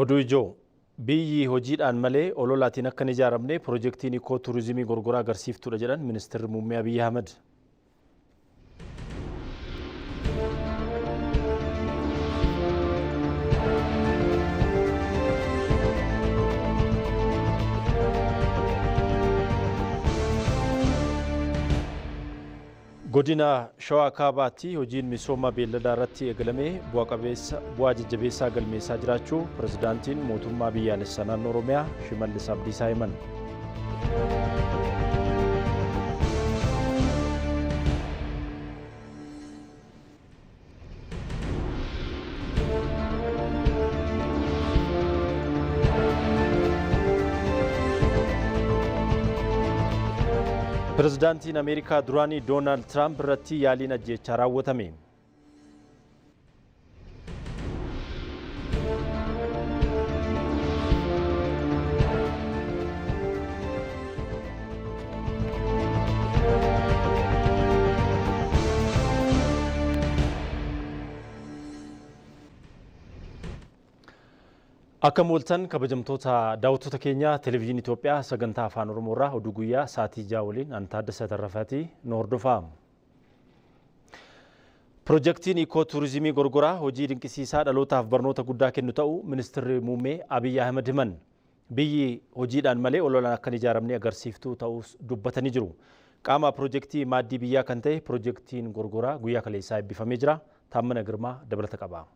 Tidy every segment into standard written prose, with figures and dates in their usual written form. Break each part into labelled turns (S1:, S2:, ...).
S1: Oduu ijoo biyyi hojiidhaan malee ololaatiin akka hin ijaaramne piroojeektiin ikoo turizimii Gorgoraa agarsiiftuudha jedhan ministeerri muummee Abiyyi Ahmad. Godina Shawaa Kaabaatti hojiin misooma beelladaa irratti eegalame bu'aa jajjabeessaa galmeessaa jiraachuu pirezidaantiin mootummaa biyyaalessaa naannoo Oromiyaa Shimallis Abdiisaa himan. Pirezidaantiin Ameerikaa duraanii Doonaald Tiraamp irratti yaaliin ajjeechaa raawwatame. Akka mooltan kabajamtoota daawwattoota keenya televezyiinii Itoophiyaa sagantaa afaan Oromoo irraa oduu guyyaa sa'aatii 6 waliin an Taaddasa Tarrafaatii nu hordofaa. Piroojeektiin ikoo turizimii Gorgoraa hojii dinqisiisaa dhalootaaf barnoota guddaa kennu ta'uu ministeerri muummee Abiyyi Ahmad himan. Biyyi hojiidhaan malee ololaan akka hin ijaaramne agarsiiftuu ta'uus dubbatanii jiru. Qaama piroojeektii maaddii biyyaa kan ta'e piroojeektiin Gorgoraa guyyaa kaleessaa eebbifamee jira. Taammana Girmaa dabalata qaba.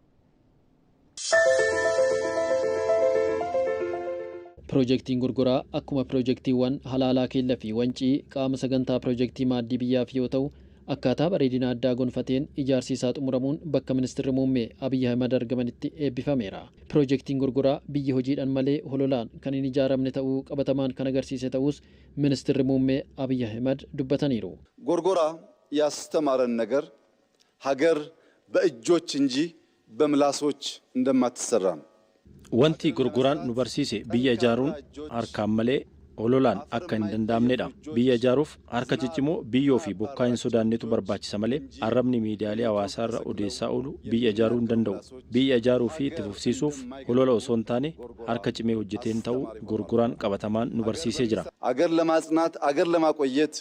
S2: Piroojeektiin Gorgoraa akkuma piroojeektiiwwan Halaalaa Keella fi Wancii qaama sagantaa piroojeektii maaddii biyyaaf yoo ta'u, akkaataa bareedina addaa gonfateen ijaarsi isaa xumuramuun bakka ministeerri muummee Abiyyi Ahmad argamanitti eebbifameera. Piroojeektiin Gorgoraa biyyi hojiidhaan malee hololaan kan hin ijaaramne ta'uu qabatamaan kan agarsiise ta'us ministeerri muummee Abiyyi Ahmad dubbataniiru.
S3: ጎርጎራ ያስተማረን ነገር ሀገር በእጆች እንጂ በምላሶች እንደማትሰራ ነው።
S1: Wanti Gorgoraan nu barsiise biyya ijaaruun harkaan malee ololaan akka hin danda'amnedha. Biyya ijaaruuf harka ciccimoo biyyoo fi bokkaa hin sodaannetu barbaachisa malee arrabni miidiyaalee hawaasaa irra odeessaa oolu biyya ijaaruu hin danda'u. Biyya ijaaruu fi itti fufsiisuuf holola osoo hin taane harka cimee hojjeteen ta'uu Gorgoraan qabatamaan nu barsiisee jira.
S3: አገር ለማጽናት፣ አገር ለማቆየት፣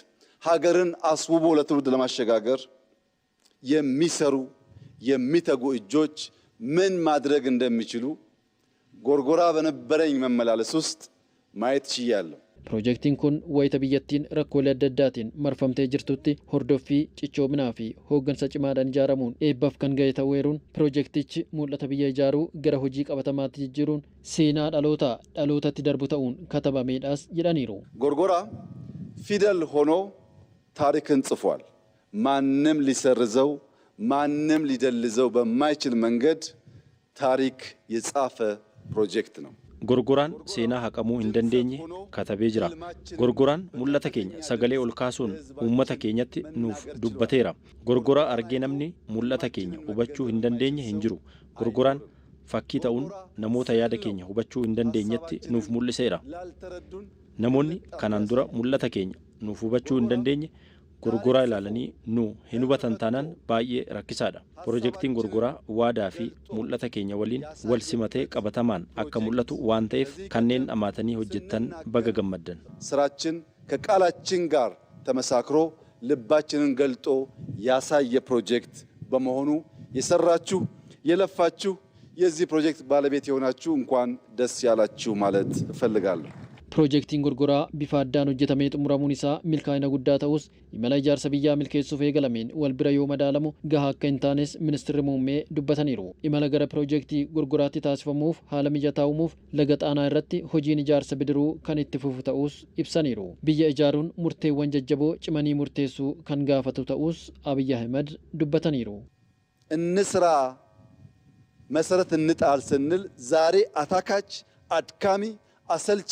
S3: ሀገርን አስውቦ ለትውልድ ለማሸጋገር የሚሰሩ የሚተጉ እጆች ምን ማድረግ እንደሚችሉ ጎርጎራ በነበረኝ መመላለስ ውስጥ ማየት ችያለሁ።
S2: Piroojeektiin kun wayita biyyattiin rakkoolee adda addaatiin marfamtee jirtutti hordoffii cichoominaa fi hooggansa cimaadhaan ijaaramuun eebbaaf kan ga'e ta'uu eeruun piroojeektichi mul'ata biyya ijaaruu gara hojii qabatamaatti jijjiiruun seenaa dhalootaa dhalootatti darbu ta'uun katabameedhaas jedhaniiru.
S3: ጎርጎራ ፊደል ሆኖ ታሪክን ጽፏል። ማንም ሊሰርዘው ማንም ሊደልዘው በማይችል መንገድ ታሪክ የጻፈ ፕሮጀክት ነው።
S1: Gorgoraan seenaa haqamuu hin dandeenye katabee jira. Gorgoraan mul'ata keenya sagalee ol kaasuun uummata keenyatti nuuf dubbateera. Gorgoraa argee namni mul'ata keenya hubachuu hin dandeenye hin jiru. Gorgoraan fakkii ta'uun namoota yaada keenya hubachuu hin dandeenyetti nuuf mul'iseera. Namoonni kanaan dura mul'ata keenya nuuf hubachuu hin dandeenye Gorgoraa ilaalanii nu hin hubatan taanaan baay'ee rakkisaadha. Piroojeektiin Gorgoraa waadaa fi mul'ata keenya waliin wal simatee qabatamaan akka mul'atu waan ta'eef kanneen amaatanii hojjettan baga gammaddan.
S3: ስራችን ከቃላችን ጋር ተመሳክሮ ልባችንን ገልጦ ያሳየ ፕሮጀክት በመሆኑ የሰራችሁ የለፋችሁ የዚህ ፕሮጀክት ባለቤት የሆናችሁ እንኳን ደስ ያላችሁ ማለት እፈልጋለሁ።
S2: Piroojeektiin Gorgoraa bifa addaan hojjetamee xumuramuun isaa milkaa'ina guddaa ta'us imala ijaarsa biyyaa milkeessuuf eegalameen wal bira yoo madaalamu gahaa akka hin taanes ministeerri muummee dubbataniiru. Imala gara piroojeektii Gorgoraatti taasifamuuf haala mijataa uumuuf laga Xaanaa irratti hojiin ijaarsa bidiruu kan itti fufu ta'us ibsaniiru. Biyya ijaaruun murteewwan jajjaboo cimanii murteessuu kan gaafatu ta'us Abiyyi Ahmad dubbataniiru.
S3: እንስራ መሰረት እንጣል ስንል ዛሬ አታካች፣ አድካሚ፣ አሰልቺ፣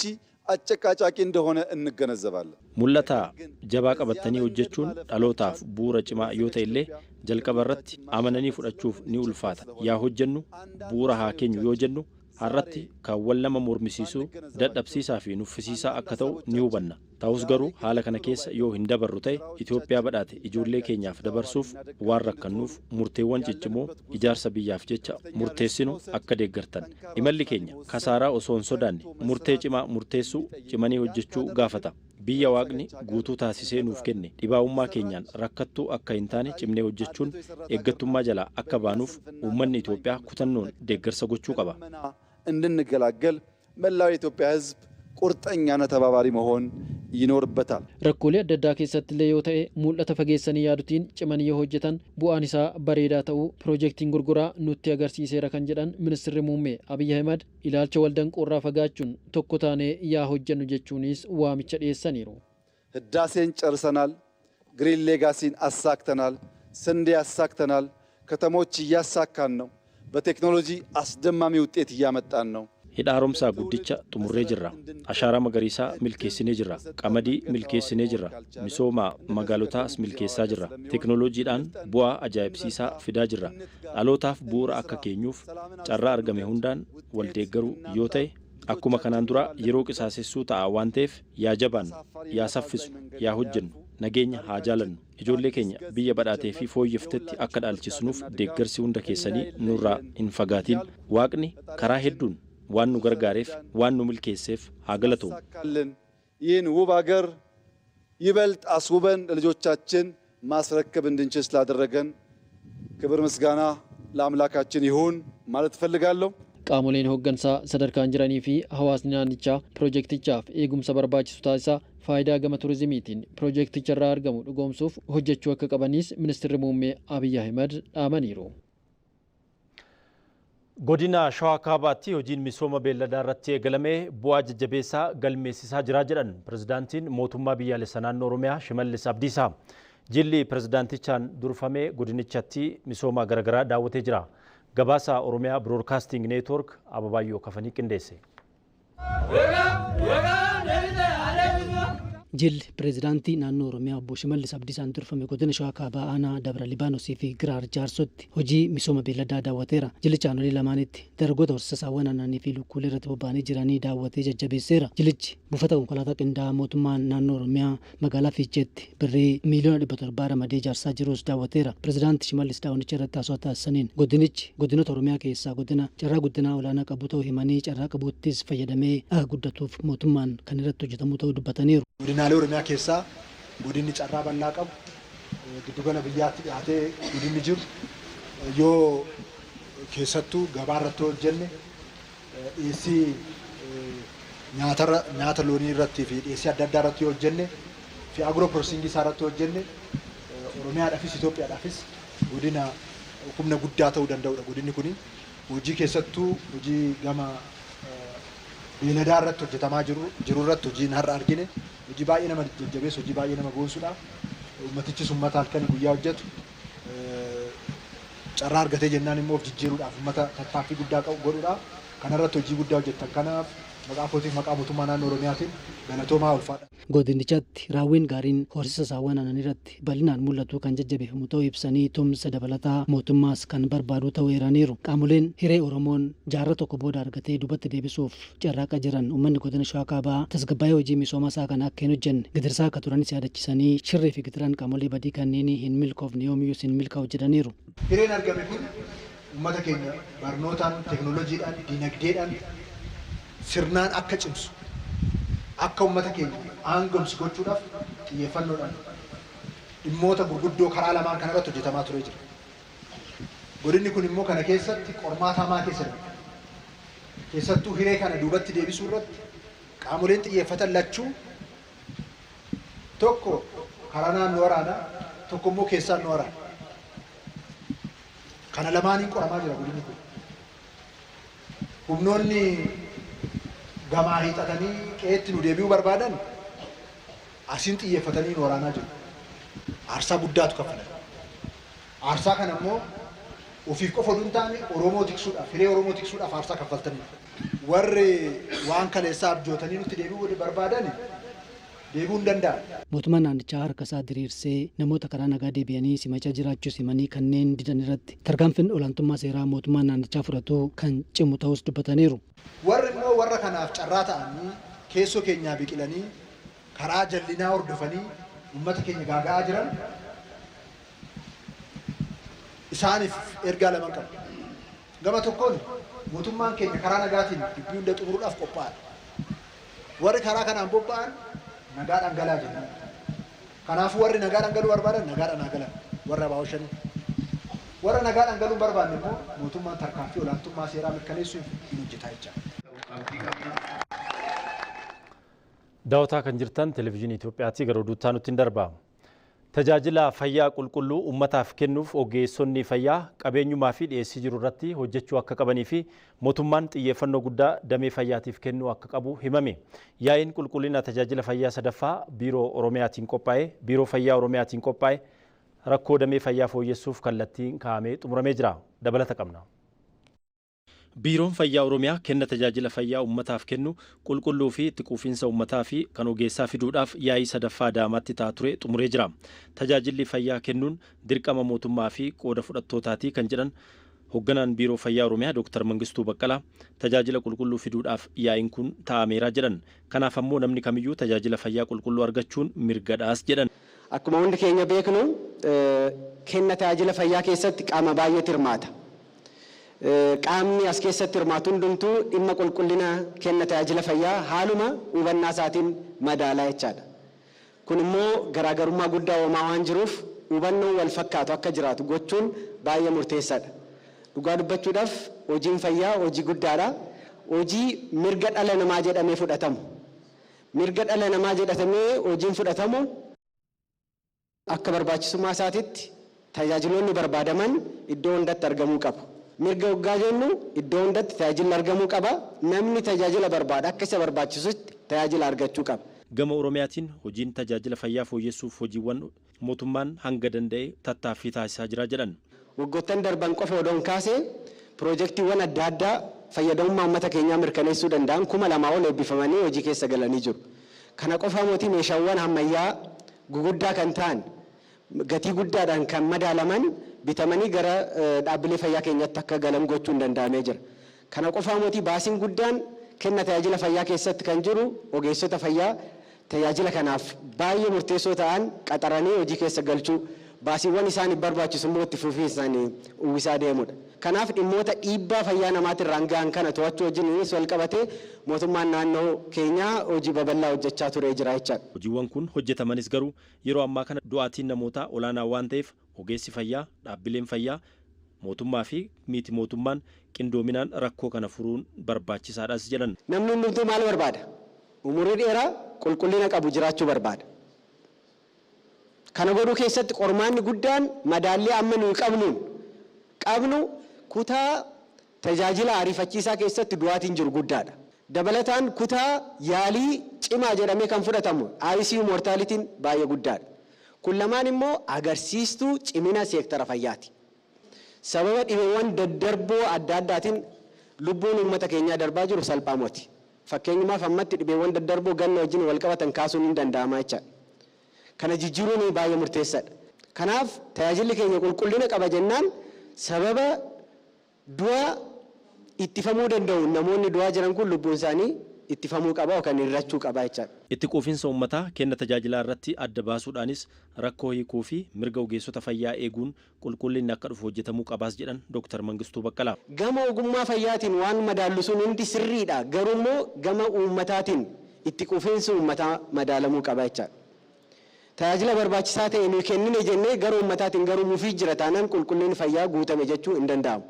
S3: አጨቃጫቂ እንደሆነ እንገነዘባለን።
S1: Mul'ata jabaa qabatanii hojjechuun dhalootaaf bu'uura cimaa yoo ta'e illee jalqaba irratti amananii fudhachuuf ni ulfaata. Yaa hojjennu bu'uura haa keenyu yoo jennu Har'atti kan wal nama mormisiisuu, dadhabsiisaa fi nuffisiisaa akka ta'u ni hubanna. Ta'us garuu haala kana keessa yoo hin dabarru ta'e, Itoophiyaa badhaate ijoollee keenyaaf dabarsuuf waan rakkannuuf, murteewwan ciccimoo ijaarsa biyyaaf jecha murteessinu akka deeggartan. Imalli keenya kasaaraa osoo hin sodaanne murtee cimaa murteessuu, cimanii hojjechuu gaafata. Biyya Waaqni guutuu taasisee nuuf kenne dhibaa'ummaa keenyaan rakkattuu akka hin taane cimnee hojjechuun eeggattummaa jalaa akka baanuuf uummanni Itoophiyaa kutannoon deeggarsa gochuu qaba.
S3: እንድንገላገል መላው የኢትዮጵያ ሕዝብ ቁርጠኛና ተባባሪ መሆን ይኖርበታል።
S2: Rakkoolee adda addaa keessatti illee yoo ta'e, mul'ata fageessanii yaadutiin cimanii yoo hojjetan bu'aan isaa bareedaa ta'uu piroojeektiin Gorgoraa nutti agarsiiseera kan jedhan Ministeerri Muummee Abiyyi Ahimad, ilaalcha waldanqoorraa fagaachuun tokko taanee yaa hojjennu jechuunis waamicha dhiyeessaniiru.
S3: ህዳሴን ጨርሰናል። ግሪን ሌጋሲን አሳክተናል። ስንዴ አሳክተናል። ከተሞች እያሳካን ነው። በቴክኖሎጂ አስደማሚ ውጤት እያመጣን ነው።
S1: Hidha Haaromsaa Guddicha xumurree jirra. Ashaaraa magariisaa milkeessinee jirra. Qamadii milkeessinee jirra. Misooma magaalotaas milkeessaa jirra. Teknooloojiidhaan bu'aa ajaa'ibsiisaa fidaa jirra. Dhalootaaf bu'uura akka keenyuuf carraa argame hundaan wal deeggaruu yoo ta'e, akkuma kanaan dura yeroo qisaasessuu ta'a waan ta'eef, yaa jabaannu, yaa saffisnu, yaa hojjennu, nageenya haa jaalannu. Ijoollee keenya biyya badhaatee fi fooyyeftetti akka dhaalchisnuuf deeggarsi hunda keessanii nurraa hin fagaatiin. Waaqni karaa hedduun waan nu gargaareef, waan nu milkeesseef haa galatoomu.
S3: ሳካልን ይህን ውብ ሀገር ይበልጥ አስውበን ለልጆቻችን ማስረከብ እንድንችል ስላደረገን ክብር ምስጋና ለአምላካችን ይሁን ማለት እፈልጋለሁ።
S2: Qaamoleen hooggansaa sadarkaan jiranii fi hawaasni naannichaa piroojeektichaaf eegumsa barbaachisu taasisaa faayidaa gama turizimiitiin piroojeekticha irraa argamu dhugoomsuuf hojjechuu akka qabanis Ministeerri Muummee Abiyyi Ahimad dhaamaniiru.
S1: Godina Shawaa Kaabaatti hojiin misooma beelladaa irratti eegalame bu'aa jajjabeessaa galmeessisaa jira jedhan pirezidaantiin mootummaa biyyaalessa naannoo Oromiyaa Shimallis Abdiisaa. Jilli pirezidaantichaan durfamee godinichatti misooma garaagaraa daawwatee jira. Gabaasa Oromiyaa Broadcasting Network Ababaayyoo Kafanii qindeesse.
S4: Jilli pireezidaantii naannoo Oromiyaa obbo Shimallis Abdiisaan durfame godina Shawaa Kaabaa aanaa Dabra Libaanosii fi Giraar Jaarsotti hojii misooma beelladaa daawwateera. Jillicha aanolee lamaanitti dargaggoota horsiisa saawwan aannanii fi lukkuulee irratti bobba'anii jiranii daawwatee jajjabeesseera. Jillichi buufata konkolaataa qindaa'aa mootummaan naannoo Oromiyaa magaalaa Fiicheetti birrii miiliyoona 700 ramadee ijaarsaa jirus daawwateera. Pireezidaantii Shimallis daawwannicha irratti haasawaa taasisaniin, godinichi godinoota Oromiyaa keessaa godina carraa guddinaa olaanaa qabu ta'uu himanii, carraa qabuttis fayyadamee akka guddatuuf mootummaan kan irratti hojjetamu ta'uu dubbataniiru.
S5: Godinaalee Oromiyaa keessaa godinni carraa bal'aa qabu, giddugala biyyaatti dhiyaatee godinni jiru, yoo keessattuu gabaa irratti hojjenne, dhiyeessii nyaatarra, nyaata loonii irratti fi dhiyeessii adda addaa irratti yoo hojjenne fi agro processingii isaa irratti hojjenne, Oromiyaadhaafis Itoophiyaadhaafis godina humna guddaa ta'uu danda'udha. Godinni kuni hojii, keessattuu hojii gama beeladaa irratti hojjetamaa jiru irratti hojiin har'a argine hojii baay'ee nama jajjabeessu, hojii baay'ee nama boonsudha. Uummatichis uummata halkanii guyyaa hojjetu, carraa argatee jennaan immoo of jijjiiruudhaaf uummata tattaaffii guddaa qabu godhudha. Kanarratti hojii guddaa hojjettan kanaaf maqaa kootiif maqaa mootummaa naannoo Oromiyaatiin galatoomaa, ulfaadha.
S4: Godinichatti raawwiin gaariin horsiisa saawwan aannan irratti bal'inaan mul'atu kan jajjabeeffamu ta'uu ibsanii, tumsa dabalataa mootummaas kan barbaadu ta'uu eeraniiru. Qaamoleen hiree Oromoon jaarraa tokko booda argatee duubatti deebisuuf carraaqa jiran uummanni godina Shawaa Kaabaa tasgabbaa'ee hojii misooma isaa kana akka hin hojjenne gidirsaa akka turanis yaadachiisanii, shirrii fi gidiraan qaamolee badii kanneen hin milkoofne, yoomiyyuu hin milkaa'u jedhaniiru.
S5: Hireen argame kun uummata keenya barnootaan, teekinooloojiidhaan, diinagdeedhaan sirnaan akka cimsu, akka uummata keenya aangomsu gochuudhaaf xiyyeeffannoodhaan dhimmoota gurguddoo karaa lamaan kanarratti hojjetamaa ture jira. Godinni kun immoo kana keessatti qormaata hamaa keessa darbe. Keessattuu hiree kana duubatti deebisuu irratti qaamoleen xiyyeeffatan lachuu, tokko karaa naannoo waraanaa, tokko immoo keessaan nu waraana. Kana lamaaniin qoramaa jira godinni kun. Humnoonni gamaa hiixatanii qe'eetti nu deebi'uu barbaadan asiin xiyyeeffatanii nu waraanaa jiru. Aarsaa guddaatu kaffalame. Aarsaa kana immoo ofiif qofa oduu hin taane Oromoo tiksuudhaaf, hiree Oromoo tiksuudhaaf aarsaa kaffaltaniidha. Warri waan kaleessaa abjootanii nutti deebi'uu barbaadan deebi'uu hin danda'an.
S4: Mootummaan naannichaa harka isaa diriirsee namoota karaa nagaa deebi'anii simachaa jiraachuu simanii kanneen didan irratti tarkaanfiin olaantummaa seeraa mootummaan naannichaa fudhatu kan cimu ta'us dubbataniiru.
S5: Warri immoo warra kanaaf carraa ta'anii keessoo keenyaa biqilanii karaa jallinaa hordofanii uummata keenya gaaga'aa jiran isaaniif ergaa lama qabu. Gama tokkoon mootummaan keenya karaa nagaatiin dubbii hunda xumuruudhaaf qophaa'aadha. Warri karaa kanaan bobba'an nagaadhaan galaa jenna. Kanaafuu warri nagaadhaan galuu barbaadan nagaadhaan haa galan, warra ABO Shanee. Warra nagaadhaan galuu hin barbaanne immoo mootummaan tarkaanfii olaantummaa seeraa mirkaneessuuf hin hojjetaa jechaadha.
S1: Daawwataa kan jirtan Televezyiinii Itoophiyaatti gara oduutti nutti hin darba. Tajaajila fayyaa qulqulluu uummataaf kennuuf ogeessonni fayyaa qabeenyumaa fi dhiyeessii jiru irratti hojjechuu akka qabanii fi mootummaan xiyyeeffannoo guddaa damee fayyaatiif kennuu akka qabu himame. Yaa'iin qulqullina tajaajila fayyaa sadaffaa Biiroo Fayyaa Oromiyaatiin qophaa'e rakkoo damee fayyaa fooyyessuuf kallattiin kaa'amee xumuramee jira. Dabalata qabna. Biiroon Fayyaa Oromiyaa kenna tajaajila fayyaa uummataaf kennu qulqulluu fi itti quufinsa uummataa fi kan ogeessaa fiduudhaaf yaa'ii sadaffaa Adaamaatti ta'aa ture xumuree jira. Tajaajilli fayyaa kennuun dirqama mootummaa fi qooda fudhattootaatii kan jedhan hoogganaan Biiroo Fayyaa Oromiyaa Dr. Mangistuu Baqqalaa, tajaajila qulqulluu fiduudhaaf yaa'iin kun taa'ameera jedhan. Kanaaf ammoo namni kamiyyuu tajaajila fayyaa qulqulluu argachuun mirgadhaas jedhan.
S6: Akkuma hundi keenya beeknu, kenna tajaajila fayyaa keessatti qaama baay'eetu hirmaata. Qaamni as keessatti hirmaatu hundumtuu dhimma qulqullina kenna tajaajila fayyaa haaluma hubannaa isaatiin madaalaa jechaadha. Kun immoo garaagarummaa guddaa uumaa waan jiruuf, hubannoon wal fakkaatu akka jiraatu gochuun baay'ee murteessaadha. Dhugaa dubbachuudhaaf, hojiin fayyaa hojii guddaadha. Hojii mirga dhala namaa jedhamee fudhatamu. Mirga dhala namaa jedhamee hojiin fudhatamu akka barbaachisummaa isaatitti tajaajiloonni barbaadaman iddoo hundatti argamuu qabu. Mirga hoggaa jennu, iddoo hundatti tajaajilli argamuu qaba. Namni tajaajila barbaada akka isa barbaachisutti tajaajila argachuu qaba.
S1: Gama Oromiyaatiin hojiin tajaajila fayyaa fooyyessuuf hojiiwwan mootummaan hanga danda'e tattaaffii taasisaa jira jedhan.
S6: Waggoottan darban qofa odoon kaasee, piroojeektiiwwan adda addaa fayyadamummaa uummata keenyaa mirkaneessuu danda'an 2000 ol eebbifamanii hojii keessa galanii jiru. Kana qofa mootii, meeshaawwan ammayyaa guguddaa kan ta'an, gatii guddaadhaan kan madaalaman bitamanii gara dhaabbilee fayyaa keenyatti akka galan gochuun danda'amee jira. Kana qofaa mootii, baasiin guddaan kenna tajaajila fayyaa keessatti kan jiru ogeessota fayyaa tajaajila kanaaf baay'ee murteessoo ta'an qaxaranii hojii keessa galchuu, baasiiwwan isaaniif barbaachisu immoo itti fufiinsaan uwwisaa deemudha. Kanaaf dhimmoota dhiibbaa fayyaa namaatirraan gahan kana to'achuu wajjin wal qabatee mootummaan naannoo keenyaa hojii babal'aa hojjechaa turee jira jechaadha.
S1: Hojiiwwan kun hojjetamanis garuu yeroo ammaa kana du'aatiin namootaa olaanaa waan ta'eef, ogeessi fayyaa, dhaabbileen fayyaa mootummaa fi miti mootummaan qindoominaan rakkoo kana furuun barbaachisaadhas jedhan.
S6: Namni hundumtuu maal barbaada? Umurii dheeraa qulqullina qabu jiraachuu barbaada. Kana godhuu keessatti qormaanni guddaan madaallii amma nuyi qabnu kutaa tajaajila ariifachiisaa keessatti du'aatiin jiru guddaadha. Dabalataan kutaa yaalii cimaa jedhamee kan fudhatamu ICU mortalityn baay'ee guddaadha. Kun lamaan immoo agarsiistuu cimina seektara fayyaati. Sababa dhibeewwan daddarboo adda addaatiin lubbuun uummata keenyaa darbaa jiru salphaa miti. Fakkeenyumaaf, ammatti dhibeewwan daddarboo ganna wajjin wal qabatan kaasuun hin danda'ama jechaadha. Kana jijjiiruun baay'ee murteessaadha. Kanaaf tajaajilli keenya qulqullina qaba jennaan, sababa du'a ittifamuu danda'u namoonni du'aa jiran kun lubbuun isaanii ittifamuu qaba yookaan hir'achuu qaba jechaadha.
S1: Itti quufinsa uummataa kenna tajaajilaa irratti adda baasuudhaanis rakkoo hiikuu fi mirga ogeessota fayyaa eeguun qulqullinni akka dhufu hojjetamuu qabaas jedhan Dr. Mangistuu Baqqalaa.
S6: Gama ogummaa fayyaatiin waan madaallu sun hundi sirriidha. Garuu immoo gama uummataatiin itti quufinsi uummataa madaalamuu qaba jechaadha. Tajaajila barbaachisaa ta'e nuyi kennine jennee gara uummataatiin garuu mufii jira taanaan, qulqullinni fayyaa guutame jechuu hin danda'amu.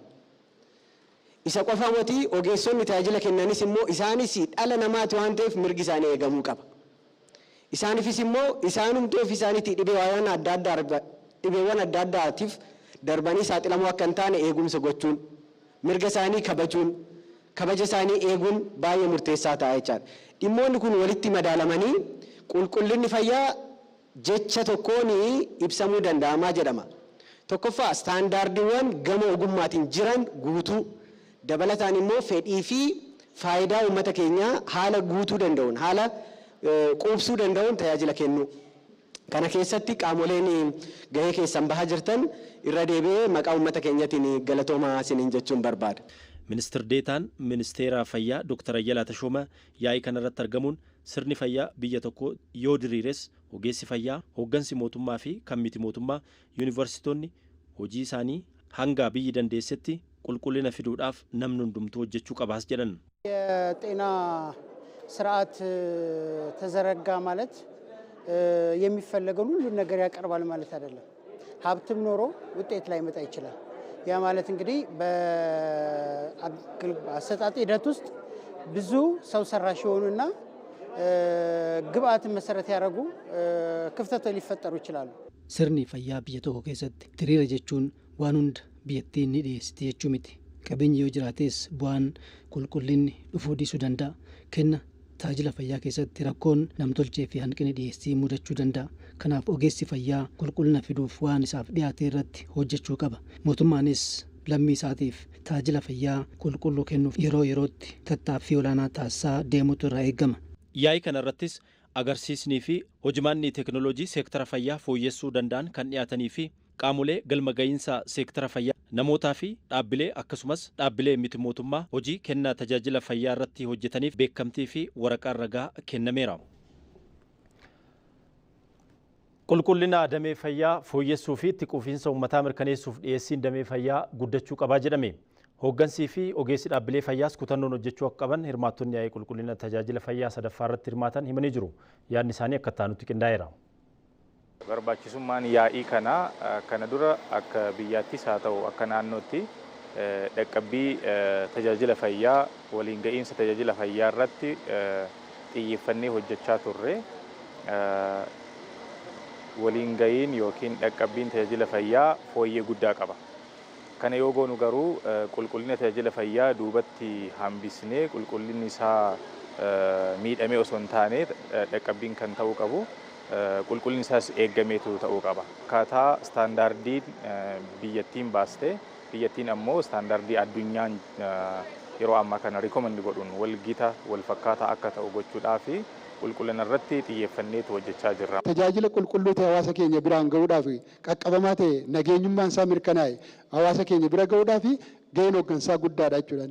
S6: Isa qofa miti, ogeessonni tajaajila kennanis immoo isaanis dhala namaati waan ta'eef mirgi isaanii eegamuu qaba. Isaaniifis immoo isaanumtuu ofii isaaniitii dhibeewwan adda addaatiif darbanii saaxilamuu akka hin taane eegumsa gochuun, mirga isaanii kabajuun, kabaja isaanii eeguun baay'ee murteessaa ta'a jechaadha. Dhimmoonni kun walitti madaalamanii qulqullinni fayyaa jecha tokkoon ibsamuu danda'amaa jedhama. Tokkoffaa, istaandaardiiwwan gama ogummaatiin jiran guutuu, dabalataan immoo fedhii fi faayidaa uummata keenyaa haala guutuu danda'uun, haala quubsuu danda'uun tajaajila kennu. Kana keessatti qaamoleen gahee keessan bahaa jirtan irra deebi'ee maqaa uummata keenyatiin galatoomaa isiniin jechuun barbaada.
S1: Ministir Deetaan Ministeera Fayyaa Dr. Ayyalaa Tashooma yaa'ii kanarratti argamuun sirni fayyaa biyya tokko yoo diriires ogeessi fayyaa, hooggansi mootummaa fi kan miti mootummaa, yuunivarsiitonni hojii isaanii hanga biyyi dandeessetti qulqullina fiduudhaaf namni hundumtuu hojjechuu qabaas jedhan.
S7: የጤና ስርዓት ተዘረጋ ማለት የሚፈለገውን ሁሉን ነገር ያቀርባል ማለት አይደለም። ሀብትም ኖሮ ውጤት ላይመጣ ይችላል። ያ ማለት እንግዲህ በአሰጣጥ ሂደት ውስጥ ብዙ ሰው ሰራሽ የሆኑና ግብአትን መሰረት ያደረጉ ክፍተቶች ሊፈጠሩ ይችላሉ።
S4: Sirni fayyaa biyya tokko keessatti diriira jechuun waan hunda biyyattiin ni dhiyeessiti jechuu miti. Qabeenyi yoo jiraates bu'aan qulqullinni dhufuu dhiisuu danda'a. Kenna tajaajila fayyaa keessatti rakkoon namtolchee fi hanqinni dhiyeessii mudachuu danda'a. Kanaaf ogeessi fayyaa qulqullina fiduuf waan isaaf dhiyaate irratti hojjechuu qaba. Mootummaanis lammii isaatiif tajaajila fayyaa qulqulluu kennuuf yeroo yerootti tattaaffii olaanaa taasisaa deemutu irraa eegama.
S1: Yaa'ii kanarrattis agarsiisnii fi hojimaanni teekinooloojii seektara fayyaa fooyyessuu danda'an kan dhiyaatanii fi qaamolee galma ga'iinsa seektara fayyaa namootaa fi dhaabbilee akkasumas dhaabbilee miti mootummaa hojii kennaa tajaajila fayyaa irratti hojjetaniif beekamtii fi waraqaan ragaa kennameera. Qulqullina damee fayyaa fooyyessuu fi itti quufinsa uummataa mirkaneessuuf dhiyeessiin damee fayyaa guddachuu qabaa jedhame. Hooggansii fi ogeessi dhaabbilee fayyaas kutannoon hojjechuu akka qaban hirmaattonni yaa'ii qulqullina tajaajila fayyaa sadaffaa irratti hirmaatan himanii jiru. Yaadni isaanii akka taanutti qindaa'eera.
S8: Barbaachisummaan yaa'ii kanaa kana dura akka biyyaattis haa ta'u akka naannootti dhaqqabbii tajaajila fayyaa waliin ga'iinsa tajaajila fayyaa irratti xiyyeeffannee hojjechaa turre. Waliin ga'iin yookiin dhaqqabbiin tajaajila fayyaa fooyyee guddaa qaba. Kana yoo goonu garuu qulqullina tajaajila fayyaa duubatti hambisnee qulqullinni isaa miidhamee osoo hin taane dhaqqabbiin kan ta'uu qabu qulqullinni isaas eeggameetu ta'uu qaba. Akkaataa istaandaardiin biyyattiin baaste, biyyattiin ammoo istaandaardii addunyaan yeroo ammaa kana recommend godhuun walgita wal fakkaataa akka ta'u gochuudhaa fi qulqullina irratti xiyyeeffanneetu hojjechaa jirra.
S5: Tajaajila qulqulluu ta'e hawaasa keenya biraan gahuudhaaf, qaqqabamaa ta'e, nageenyummaan isaa mirkanaa'e hawaasa keenya bira gahuudhaaf gaheen hooggansaa guddaadha jechuudha.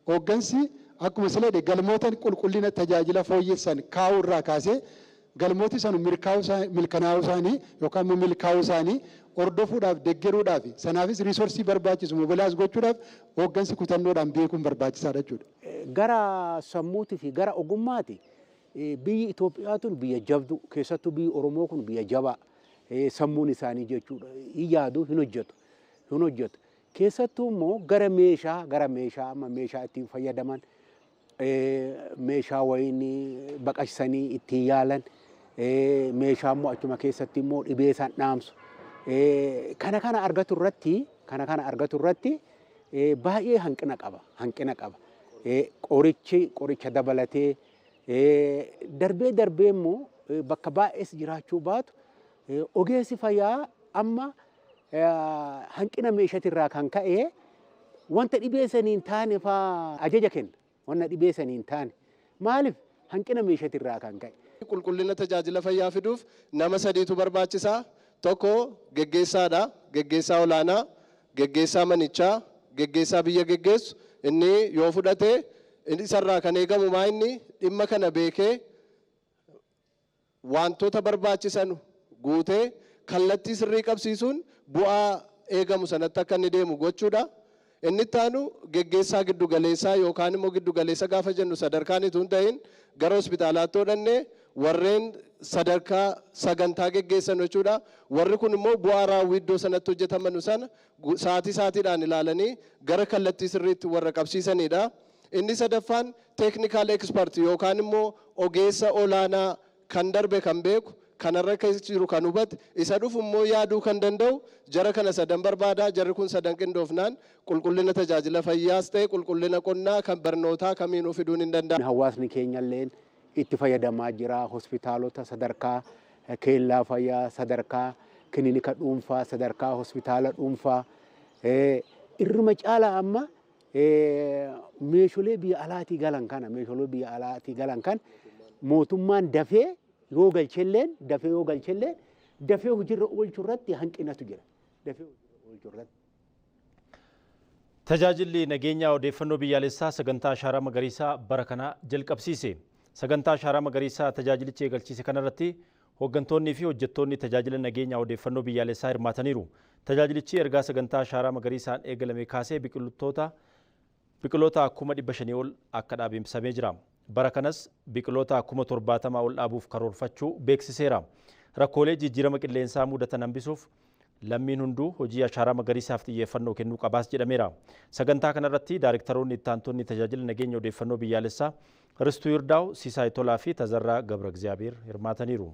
S5: Hooggansi akkuma sila galmoota qulqullina tajaajila fooyyessan kaa'uu irraa kaasee galmooti sanu mirkanaa'uu isaanii yookaan immoo milkaa'uu isaanii hordofuudhaaf, deeggaruudhaaf, sanaafis resource barbaachisu mobilize gochuudhaaf hooggansi kutannoodhaan beekuun barbaachisaadha jechuudha.
S9: Gara sammuutii fi gara ogummaati biyyi Itoophiyaa tun biyya jabdu, keessattuu biyyi Oromoo kun biyya jabaa, sammuun isaanii jechuudha hin yaadu, hin hojjetu hin hojjetu. Keessattuu immoo gara meeshaa amma meeshaa ittiin fayyadaman, meeshaa wayinii baqaqsanii ittiin yaalan, meeshaa immoo achuma keessatti immoo dhibee isaan dhaamsu kana kana argatu irratti baay'ee hanqina qaba. Qoricha dabalatee darbee darbee immoo bakka baay'ees jiraachuu baatu ogeessi fayyaa amma hanqina meeshaatirraa kan ka'e wanta dhibee saniin taane faa ajaja kenna. Wanta dhibee saniin taane maaliif hanqina meeshaatirraa kan ka'e.
S10: Qulqullina tajaajila fayyaa fiduuf nama sadiitu barbaachisaa. Tokko geggeessaadha. Geggeessaa olaanaa, geggeessaa manichaa, geggeessaa biyya geggeessu. Inni yoo fudhate isarraa kan eegamu maa inni dhimma kana beekee wantoota barbaachisan guutee kallattii sirrii qabsiisuun bu'aa eegamu sanatti akka inni deemu gochuudha. Inni itti aanu geggeessaa giddu galeessaa yookaan immoo giddu galeessa gaafa jennu sadarkaan itoo hin ta'in gara hospitaalaatti hodhannee warreen sadarkaa sagantaa geggeessan jechuudha. Warri kun immoo bu'aa raawwii iddoo sanatti hojjetaman sana sa'aatii sa'aatiidhaan ilaalanii gara kallattii sirriitti warra qabsiisanidha. Inni sadaffaan technical expert yookaan immoo ogeessa olaanaa kan darbe kan beeku, kanarra keessa jiru kan hubate, isa dhufu immoo yaaduu kan danda'u. Jara kana sadan barbaada. Jarri kun sadan qindoofnaan qulqullina tajaajila fayyaas ta'e qulqullina qonnaa, kan barnootaa kamiinuu fiduun hin danda'amu.
S9: Hawaasni keenya illeen itti fayyadamaa jira. Hospitaalota sadarkaa keellaa fayyaa, sadarkaa kilinika dhuunfaa, sadarkaa hospitaala dhuunfaa irruma caalaa amma meeshaalee biyya alaatii galan kana Mootummaan dafee yoo galchelleen dafee hojiirra oolchuu irratti hanqinatu jira. Dafee hojiirra oolchuu irratti.
S1: Tajaajilli nageenyaa odeeffannoo biyyaalessaa sagantaa ashaaraa magariisaa bara kana jalqabsiise. Sagantaa ashaaraa magariisaa tajaajilichi eegalchiise kanarratti hooggantoonnii fi hojjettoonni tajaajila nageenyaa odeeffannoo biyyaalessaa hirmaataniiru. Tajaajilichi ergaa sagantaa ashaaraa magariisaan eegalame kaasee biqiloota 500,000 ol akka dhaabe ibsamee jira. Bara kanas biqiloota 70,000 ol dhaabuuf karoorfachuu beeksiseera. Rakkoolee jijjiirama qilleensaa mudatan hambisuuf lammiin hunduu hojii ashaaraa magariisaaf xiyyeeffannoo kennuu qabaas jedhameera. Sagantaa kanarratti daarektaroonni itti aantonni tajaajila nageenya odeeffannoo biyyaalessaa Ristuu Yirdaa'u, Siisaay Tolaa fi Tazarraa Gabra Egzaabeer hirmaataniiru.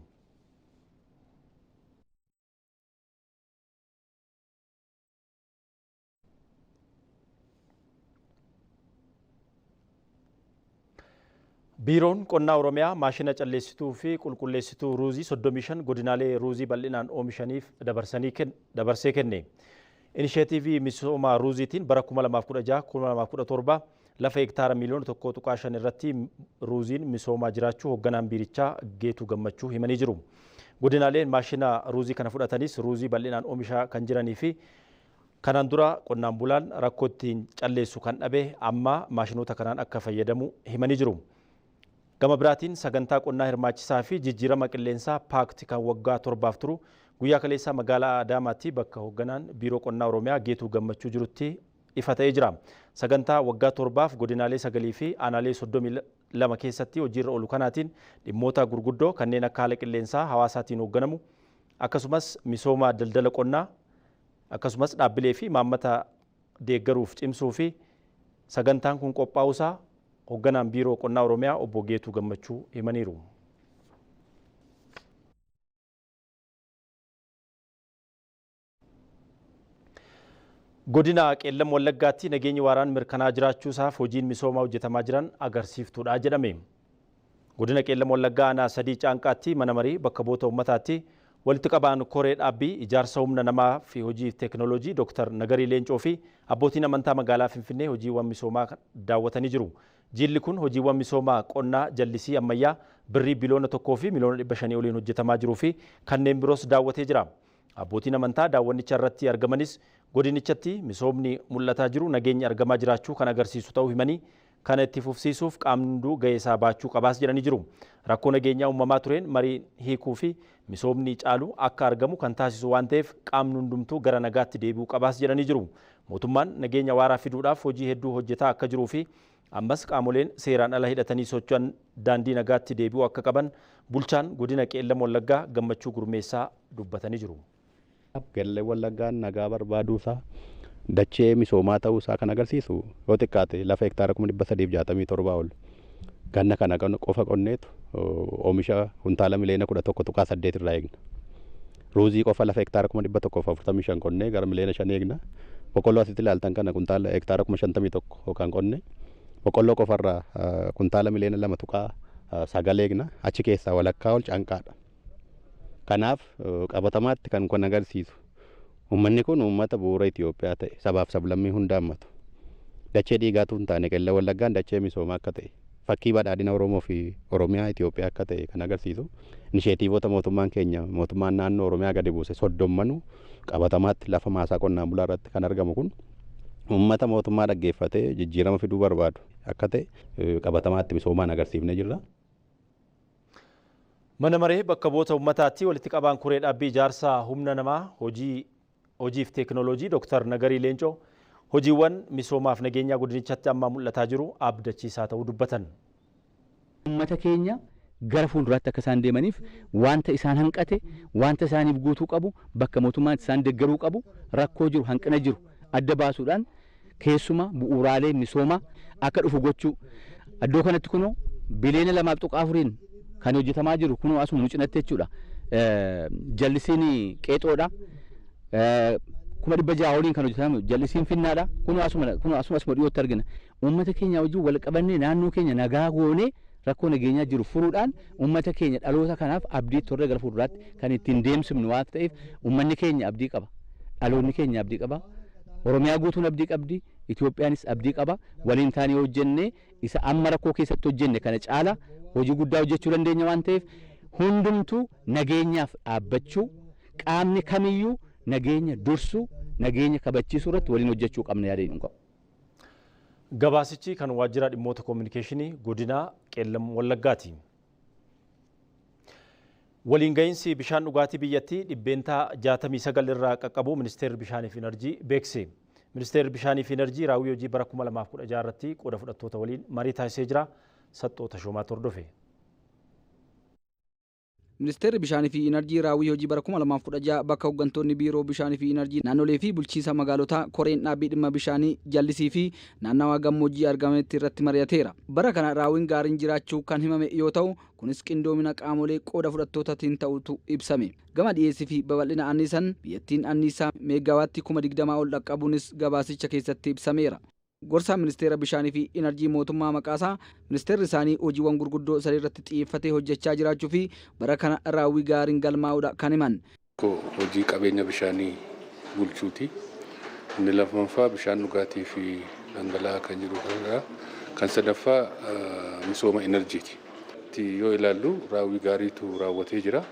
S1: Biiroon qonnaa Oromiyaa maashina calleessituu fi qulqulleessituu ruuzii 35 godinaalee ruuzii bal'inaan oomishaniif dabarsee kenne. Inisheetiivii misooma ruuziitiin bara 2016-2017 lafa hektaara miliyoona 1.5 irratti ruuziin misoomaa jiraachuu hoogganaan biirichaa Geetuu Gammachuu himanii jiru. Godinaaleen maashina ruuzii kana fudhatanis ruuzii bal'inaan oomishaa kan jiranii fi kanaan dura qonnaan bulaan rakkoo ittiin calleessu kan dhabe amma maashinoota kanaan akka fayyadamu himanii jiru. Gama biraatiin sagantaa qonnaa hirmaachisaa fi jijjiirama qilleensaa paakti kan waggaa 7 turu guyyaa kaleessaa magaalaa Adaamaatti bakka hoogganaan biiroo qonnaa Oromiyaa Geetuu Gammachuu jirutti ifa ta'ee jira. Sagantaa waggaa 7 godinaalee 9 fi aanaalee 32 keessatti hojiirra oolu kanaatiin dhimmoota gurguddoo kanneen akka haala qilleensaa hawaasaatiin hoogganamu akkasumas misooma daldala qonnaa akkasumas dhaabbilee fi maammata deeggaruuf cimsuu fi sagantaan kun qophaa'uusaa hoogganaan biiroo qonnaa Oromiyaa obbo Geetuu Gammachuu himaniiru. Godina Qeellam Wallaggaatti nageenyi waaraan mirkanaa jiraachuusaaf hojiin misoomaa hojjetamaa jiran agarsiiftuudha jedhame. Godina Qeellam Wallaggaa aanaa 3 Caanqaatti mana marii bakka bu'oota uummataatti walitti qabaan koree dhaabbii ijaarsa humna namaa fi hojii teekinooloojii Dr. Nagarii Leencoo fi abbootiin amantaa magaalaa Finfinnee hojiiwwan misoomaa daawwatanii jiru. Jilli kun hojiiwwan misoomaa qonnaa jallisii ammayyaa birrii biliyoona 1 fi miliyoona 500 oliin hojjetamaa jiruu fi kanneen biroos daawwatee jira. Abbootiin amantaa daawwannicha irratti argamanis godinichatti misoomni mul'ataa jiru nageenyi argamaa jiraachuu kan agarsiisu ta'uu himanii kana itti fufsiisuuf qaamni hunduu gahee isaa baachuu qabaas jedhanii jiru. Rakkoo nageenyaa uumamaa tureen marii hiikuu fi misoomni caalu akka argamu kan taasisu waan ta'eef qaamni hundumtuu gara nagaatti deebi'uu qabaas jedhanii jiru. Mootummaan nageenya waaraa fiduudhaaf hojii hedduu hojjetaa akka jiruu fi ammas qaamoleen seeraan ala hidhatanii socho'an daandii nagaatti deebi'uu akka qaban bulchaan godina Qeellam Wallaggaa Gammachuu Gurmeessaa dubbatanii jiru.
S11: Qeellam Wallaggaan nagaa barbaaduusaa dachee misoomaa ta'uusaa kan agarsiisu yoo xiqqaate lafa hektaara 367 ol ganna kana qofa qonneetu oomisha kuntaala miliyoona 11.8 irraa eegna. Ruuzii qofa lafa hektaara 145 qonnee gara miliyoona 5 eegna. Boqqolloo asitti ilaaltan kana kuntaala hektaara 51 kan qonne boqqolloo qofarraa kuntaala miliyoona 2.9 eegna. Achi keessaa walakkaa ol canqaadha. Kanaaf qabatamaatti kan kun agarsiisu uummanni kun uummata bu'uura Itoophiyaa ta'e sabaaf sablammii hunda hammatu. Dachee dhiigaatu hin taane Qeellam Wallaggaan dachee misoomaa akka ta'e fakkii badhaadhina Oromoo fi Oromiyaa Itoophiyaa akka ta'e kan agarsiisu inisheetiivota mootummaan keenya mootummaan naannoo Oromiyaa gadi buuse 30 qabatamaatti lafa maasaa qonnaan bulaa irratti kan argamu kun uummata mootummaa dhaggeeffatee jijjiirama fiduu barbaadu akka ta'e qabatamaatti misoomaan agarsiifnee jirra.
S1: Mana maree bakka bu'oota uummataatti walitti qabaan koree dhaabbii ijaarsa humna namaa hojiif teekinooloojii Dr. Nagarii Leencoo hojiiwwan misoomaaf nageenyaa godinichatti amma mul'ataa jiru abdachiisaa ta'uu dubbatan.
S12: Uummata keenya gara fuulduraatti akka isaan deemaniif wanta isaan hanqate wanta isaaniif guutuu qabu bakka mootummaan isaan deeggaruu qabu rakkoo jiru hanqina jiru adda baasuudhaan keessumaa bu'uuraalee misoomaa akka dhufu gochuu iddoo kanatti kunoo biliyoona 2.4 kan hojjetamaa jiru kunoo asuma nu cinatti jechuudha. Jallisiin qeexoodha. 600,000 oliin kan hojjetamu jallisiin finnaadha. Kunoo asuma dhiyootti argina. Uummata keenya wajjin wal qabannee naannoo keenya nagaa goonee rakkoo nageenyaa jiru furuudhaan uummata keenya dhaloota kanaaf abdii torree gara fuulduraatti kan ittiin deemsifnu waan ta'eef uummanni keenya abdii qaba. Dhaloonni keenya abdii qaba. Oromiyaa guutuun abdii qabdi. Itoophiyaanis abdii qaba. Waliin taanee hojjennee Isa amma rakkoo keessatti hojjenne kana caala hojii guddaa hojjechuu dandeenya waan ta'eef, hundumtuu nageenyaaf dhaabbachuu, qaamni kamiyyuu nageenya dursuu, nageenya kabachiisuu irratti waliin hojjechuu qabna yaada jedhu qaba.
S1: Gabaasichi kan waajjira dhimmoota koominikeeshinii godina Qeellam Wallaggaati. Waliin gahinsi bishaan dhugaatii biyyattii 69% irraa qaqqabu ministeerri bishaanii fi enerjii beeksise. Ministeerri bishaanii fi enerjii raawwii hojii bara 2016 irratti qooda fudhattoota waliin marii taasisee jira. Saxxoo Tashoomaatu hordofe.
S13: Ministeerri Bishaanii fi Inarjii raawwii hojii bara 2016 bakka hooggantoonni Biiroo Bishaanii fi Inarjii naannolee fi bulchiinsa magaalotaa, koreen dhaabbii dhimma bishaanii jallisii fi naannawaa gammoojjii argamanitti irratti mari'ateera. Bara kana raawwiin gaariin jiraachuu kan himame yoo ta'u, kunis qindoomina qaamolee qooda fudhattootaatiin ta'utu ibsame. Gama dhiyeessii fi babal'ina anniisaan biyyattiin anniisaa meegaawaatti 20,000 ol dhaqqabuunis gabaasicha keessatti ibsameera. Gorsaan Ministeera Bishaanii fi Inarjii Mootummaa Maqaasaa, ministeerri isaanii hojiiwwan gurguddoo sadii irratti xiyyeeffatee hojjechaa jiraachuu fi bara kana raawwii gaariin galmaa'uudha kan himan.
S14: Hojii qabeenya bishaanii bulchuuti. Inni lammaffaa bishaan dhugaatii fi dhangala'aa kan jiru kanadha. Kan sadaffaa misooma enerjiiti. Yoo ilaallu raawwii gaariitu raawwatee jira.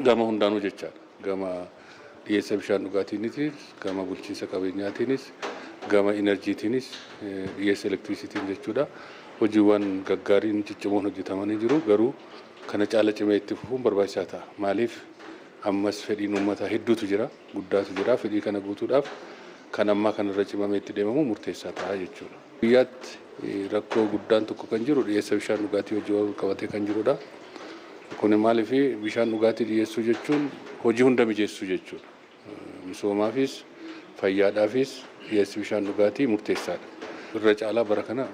S14: Gama hundaanuu jechaadha. Gama dhiyeessa bishaan dhugaatiinis, gama bulchiinsa qabeenyaatiinis, gama enerjiitiinis, dhiyeessa elektirisiitiin jechuudha. Hojiiwwan gaggaariin ciccimoon hojjetamanii jiru. Garuu kana caala cimee itti fufuun barbaachisaa ta'a. Maaliif, ammas fedhiin uummataa hedduutu jira, guddaatu jira. Fedhii kana guutuudhaaf kan ammaa kanarra cimamee itti deemamu murteessaa ta'a jechuudha. Biyyaatti rakkoo guddaan tokko kan jiru dhiyeessa bishaan dhugaatii hojii wal qabatee kan jirudha. Kun maaliif, bishaan dhugaatii dhiyeessuu jechuun hojii hunda mijeessuu jechuudha. Misoomaafis, fayyaadhaafis dhiyeessi bishaan dhugaatii murteessaadha. Irra caalaa bara kana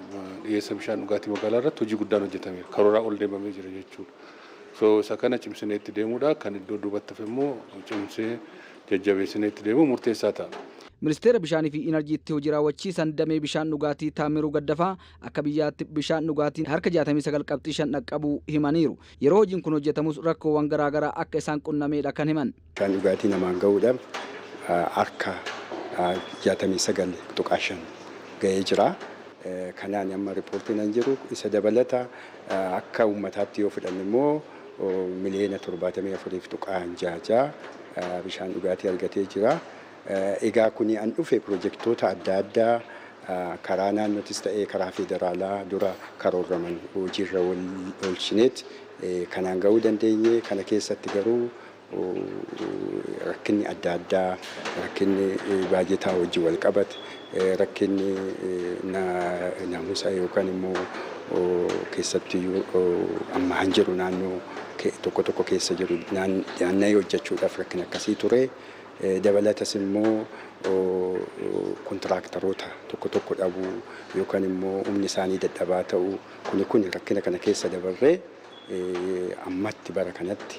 S14: dhiyeessa bishaan dhugaatii magaalaa irratti hojii guddaan hojjetameera. Karooraa ol deemamee jira jechuudha. So isa kana cimsinee itti deemuudha. Kan iddoo duubatti hafe immoo cimsee jajjabeessinee itti deemuu murteessaa ta'a.
S13: Ministeera Bishaanii fi Inarjiitti hojii raawwachiisan damee bishaan dhugaatii Taamiruu Gaddafaa akka biyyaatti bishaan dhugaatiin harka 69.5 dhaqqabuu himaniiru. Yeroo hojiin kun hojjetamus rakkoowwan garaagaraa akka isaan qunnameedha kan himan.
S15: Bishaan dhugaatii namaan gahuudhaaf harka 69.5 gahee jira. Kanaan amma riippoortiin an jiru isa dabalata. Akka uummataatti yoo fudhanne immoo 74,600,000 bishaan dhugaatii argatee jira. Egaa kuni an dhufe pirojektoota adda addaa karaa naannootis ta'ee karaa federaalaa dura karoorraman hojiirra oolchineet kanaan gahuu dandeenye. Kana keessatti garuu rakkinni adda addaa, rakkinni baajetaa wajjin wal qabate, rakkinni naamusa yookaan immoo keessattiyyuu amma han jiru naannoo tokko tokko keessa jiru naanna'ee hojjechuudhaaf rakkina akkasii ture. Dabalatas immoo kontiraaktaroota tokko tokko dhabuu yookaan immoo humni isaanii dadhabaa ta'uu, kuni kun rakkina kana keessa dabarree ammatti bara kanatti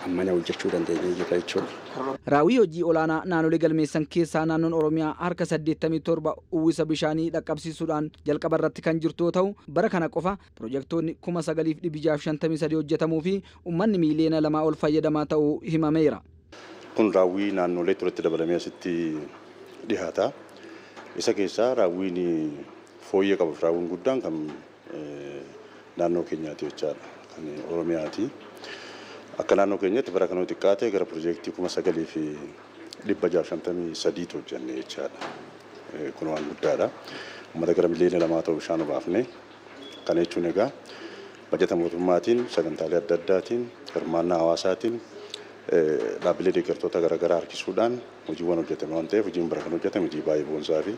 S15: ammana hojjechuu dandeenyee jirra jechuudha.
S13: Raawwii hojii olaanaa naannolee galmeessan keessaa naannoon Oromiyaa harka 87 uwwisa bishaanii dhaqqabsiisuudhaan jalqaba irratti kan jirtu yoo ta'u, bara kana qofa pirojektoonni 9,653 hojjetamuu fi uummanni miiliyoona 2 ol fayyadamaa ta'uu himameera.
S16: Kun raawwii naannolee turetti dabalamee asitti dhiyaata. Isa keessaa raawwiin fooyyee qabu, raawwiin guddaan kan naannoo keenyaati jechaadha. Kan Oromiyaati. Akka naannoo keenyatti bara kana xiqqaate gara pirojektii 9,653tu hojjenne jechaadha. Kun waan guddaadha. Uummata gara miliyoona 2 ta'u bishaan obaafne. Kana jechuun egaa bajata mootummaatiin, sagantaalee adda addaatiin, hirmaannaa hawaasaatiin, dhaabbilee deeggartoota garaagaraa harkisuudhaan hojiiwwan hojjetame waan ta'eef, hojiin bara kana hojjetame hojii baay'ee boonsaa fi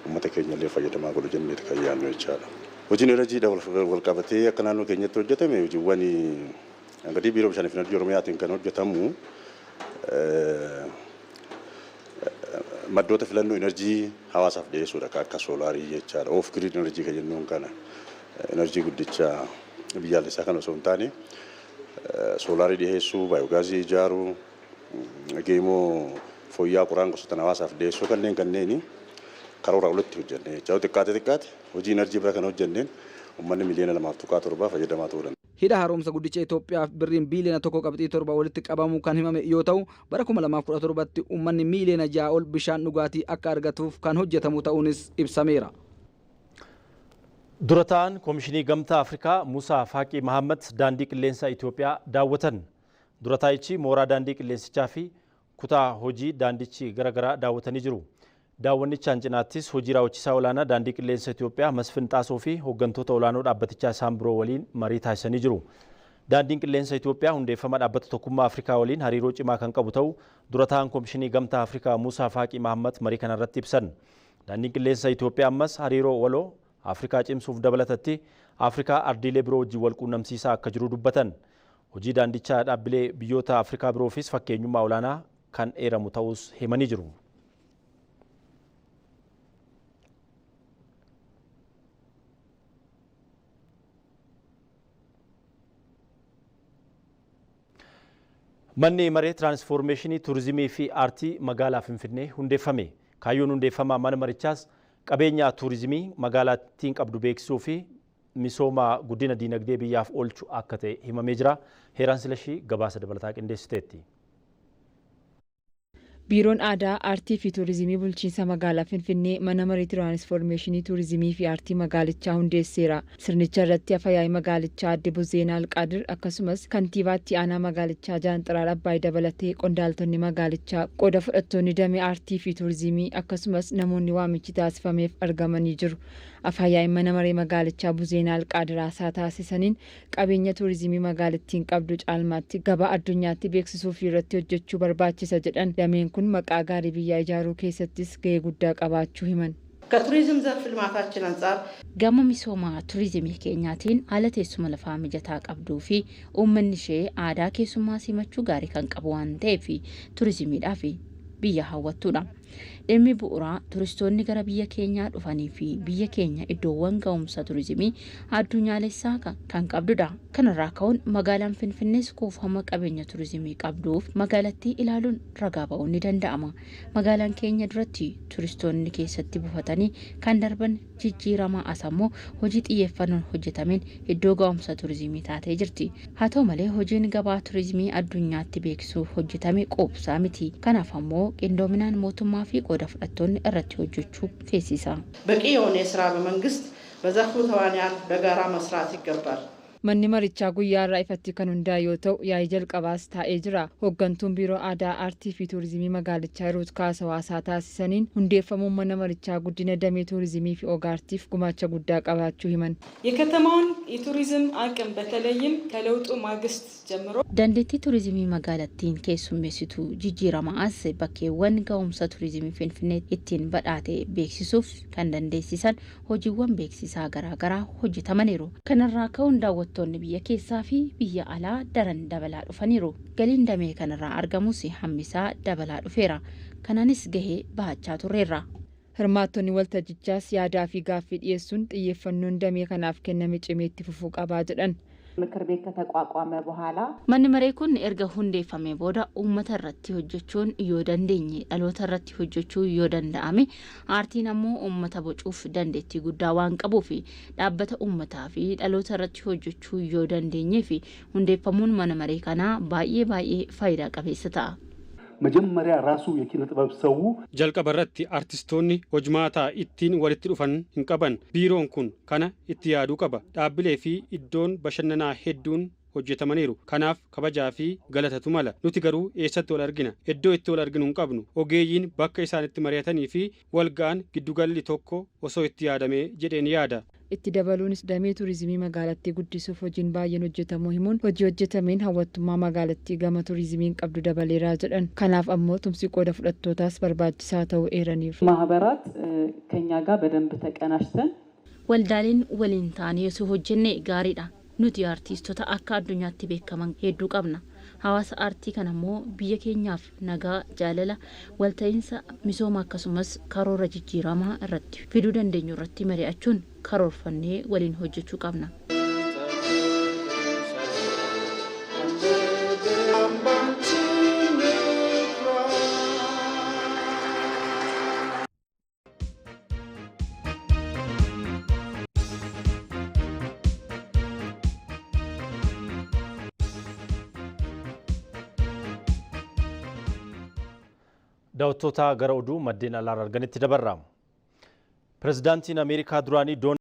S16: uummata keenya illee fayyadamaa godhu jenneeti kan yaadnu jechaadha. Hojiin enerjiidha wal qabatee akka naannoo keenyatti hojjetame, hojiiwwan gadi Biiroo Bishaanii fi Enerjii Oromiyaatiin kan hojjetamu maddoota filannoo enerjii hawaasaaf dhiyeessuudha, akka soolaarii jechaadha. Off grid energy kan jennuun kana, enerjii guddicha biyyaalessaa kan osoo hin taane soolaarii dhiyeessuu, baayogaazii ijaaruu, geemoo fooyya'aa qoraan gosoota hawaasaaf dhiyeessuu, kanneen kanneeni karoora olitti hojjenne jecha. Xiqqaate xiqqaate hojii enerjii bira kan hojjenneen uummanni miliyoona 2.7 fayyadamaa ta'uu danda'a.
S13: Hidha Haaromsa Guddicha Itoophiyaaf birriin biiliyoona 1.7 walitti qabamuu kan himame yoo ta'u, bara 2017tti uummanni miiliyoona 6 ol bishaan dhugaatii akka argatuuf kan hojjetamu ta'uunis ibsameera.
S1: Dura ta'an Koomishinii Gamtaa Afrikaa Musaa Faaqii Mahammad daandii qilleensaa Itoophiyaa daawwatan. Dura taa'ichi mooraa daandii qilleensichaa fi kutaa hojii daandichi garaagaraa daawwatanii jiru. Daawwannichaan cinaattis hojii raawwachiisaa olaanaa daandii qilleensa Itoophiyaa Masfin Xaasoo fi hooggantoota olaanoo dhaabbatichaa isaan biroo waliin marii taasisanii jiru. Daandiin qilleensa Itoophiyaa hundeeffama dhaabbata tokkummaa Afrikaa waliin hariiroo cimaa kan qabu ta'uu dura ta'an Koomishinii Gamtaa Afrikaa Musaa Faaqii Mahammad marii kanarratti ibsan. Daandiin qilleensa Itoophiyaa ammas hariiroo waloo Afrikaa cimsuuf dabalatatti Afrikaa ardiilee biroo wajjin wal quunnamsiisaa akka jiru dubbatan. Hojii daandichaa dhaabbilee biyyoota Afrikaa biroofis fakkeenyummaa olaanaa kan eeramu ta'us himanii jiru. Manni maree tiraansfoormeeshinii turizimii fi aartii magaalaa Finfinnee hundeeffame. Kaayyoon hundeeffamaa mana marichaas qabeenya turizimii magaalattiin qabdu beeksisuu fi misooma guddina diinagdee biyyaaf oolchu akka ta'e himamee jira. Heeraan Silashii gabaasa dabalataa qindeessiteetti.
S17: Biiroon Aadaa, Aartii fi Turizimii Bulchiinsa Magaalaa Finfinnee mana marii tiraanisfoormeeshinii turizimii fi aartii magaalichaa hundeesseera. Sirnicha irratti Afayaa'ii magaalichaa Aadde Buzeenaa Alqaadir akkasumas kantiibaa itti aanaa magaalichaa Jaanxiraar Abbaay dabalatee qondaaltonni magaalichaa, qooda fudhattoonni damee aartii fi turizimii akkasumas namoonni waamichi taasifameef argamanii jiru. Afayaa'iin mana maree magaalichaa Buzeenaa Alqaadir haasaa taasisaniin qabeenya turizimii magaalittiin qabdu caalmaatti gabaa addunyaatti beeksisuu fi irratti hojjechuu barbaachisa jedhan. Dameen kun maqaa gaarii biyyaa ijaaruu keessattis gahee guddaa qabaachuu himan.
S18: ከቱሪዝም ዘርፍ ልማታችን አንጻር
S19: Gama misooma turizimii keenyaatiin haala teessuma lafaa mijataa qabduu fi uummanni ishee aadaa keessummaa simachuu gaarii kan qabu waan ta'eef turizimiidhaaf biyya hawwattuudha. Dhimmi bu'uuraa turistoonni gara biyya keenyaa dhufanii fi biyya keenya iddoowwan ga'umsa turizimii addunyaalessaa kan qabdudha. Kanarraa ka'uun magaalaan Finfinnees kuufama qabeenya turizimii qabduuf magaalattii ilaaluun ragaa ba'uun ni danda'ama. Magaalaan keenya duratti turistoonni keessatti buufatanii kan darban jijjiiramaa as ammoo hojii xiyyeeffannoon hojjetameen iddoo ga'umsa turizimii taatee jirti. Haa ta'u malee hojiin gabaa turizimii addunyaatti beeksisuuf hojjetame quubsaa miti. Kanaaf ammoo qindoominaan mootummaa fi qooda fudhattoonni irratti hojjechuu feesisa.
S18: በቂ የሆነ የስራ በመንግስት በዘርፉ ተዋንያን በጋራ መስራት ይገባል።
S17: Manni marichaa guyyaa har'aa ifatti kan hundaa'e yoo ta'u, yaa'ii jalqabaas taa'ee jira. Hooggantuun Biiroo Aadaa, Aartii fi Turizimii magaalichaa Hiruut Kaasaw haasaa taasisaniin hundeeffamuun mana marichaa guddina damee turizimii fi og-aartiif gumaacha guddaa qabaachuu himan.
S20: የከተማውን የቱሪዝም አቅም በተለይም ከለውጡ ማግስት ጀምሮ
S19: Dandeettii turizimii magaalattiin keessummeessitu jijjiirama as bakkeewwan ga'umsa turizimii Finfinnee ittiin badhaate beeksisuuf kan dandeessisan hojiiwwan beeksisaa garaagaraa hojjetamaniiru. Kanarraa ka'uun daawwattoonni biyya keessaa fi biyya alaa daran dabalaa dhufaniiru. Galiin damee kanarraa argamus hammisaa dabalaa dhufeera. Kanaanis gahee bahachaa turreerra.
S17: Hirmaattonni waltajjichaas yaadaa fi gaaffii dhiyeessuun xiyyeeffannoon damee kanaaf kenname cimee itti fufuu qabaa jedhan.
S21: ምክር ቤት ከተቋቋመ በኋላ
S19: Manni maree kun erga hundeeffamee booda uummata irratti hojjechuun yoo dandeenye, dhaloota irratti hojjechuu yoo danda'ame, aartiin ammoo uummata bocuuf dandeettii guddaa waan qabuuf dhaabbata uummataa fi dhaloota irratti hojjechuu yoo dandeenyee fi hundeeffamuun mana maree kanaa baay'ee baay'ee faayidaa qabeessa ta'a.
S22: መጀመሪያ ራሱ የኪነ ጥበብ ሰው
S23: Jalqaba irratti artistoonni hojmaataa ittiin walitti dhufan hin qaban. Biiroon kun kana itti yaaduu qaba. Dhaabbilee fi iddoon bashannanaa hedduun hojjetamaniiru. Kanaaf kabajaa fi galatatu mala. Nuti garuu eessatti wal argina? Iddoo itti wal arginu hin qabnu. Ogeeyyiin bakka isaan itti mari'atanii fi wal ga'an giddugalli tokko osoo itti yaadamee jedheen yaada.
S17: Itti dabaluunis damee turizimii magaalattii guddisuuf hojiin baay'een hojjetamuu himuun hojii hojjetameen hawwattummaa magaalattii gama turizimiin qabdu dabaleeraa jedhan. Kanaaf ammoo tumsi qooda fudhattootaas barbaachisaa ta'uu eeraniiru.
S20: ማህበራት ከኛ ጋር በደንብ ተቀናጅተን
S19: Waldaaleen waliin taanee osoo hojjenne gaariidha. Nuti artiistota akka addunyaatti beekaman hedduu qabna. Hawaasa aartii kana immoo biyya keenyaaf nagaa, jaalala, walta'iinsa, misooma akkasumas karoora jijjiiramaa irratti fiduu dandeenyu irratti mari'achuun karoorfannee waliin hojjechuu qabna.
S1: Daawwattoota gara oduu maddeen alaarraa arganitti dabarra. Pireezidaantiin Ameerikaa duraanii Doonaald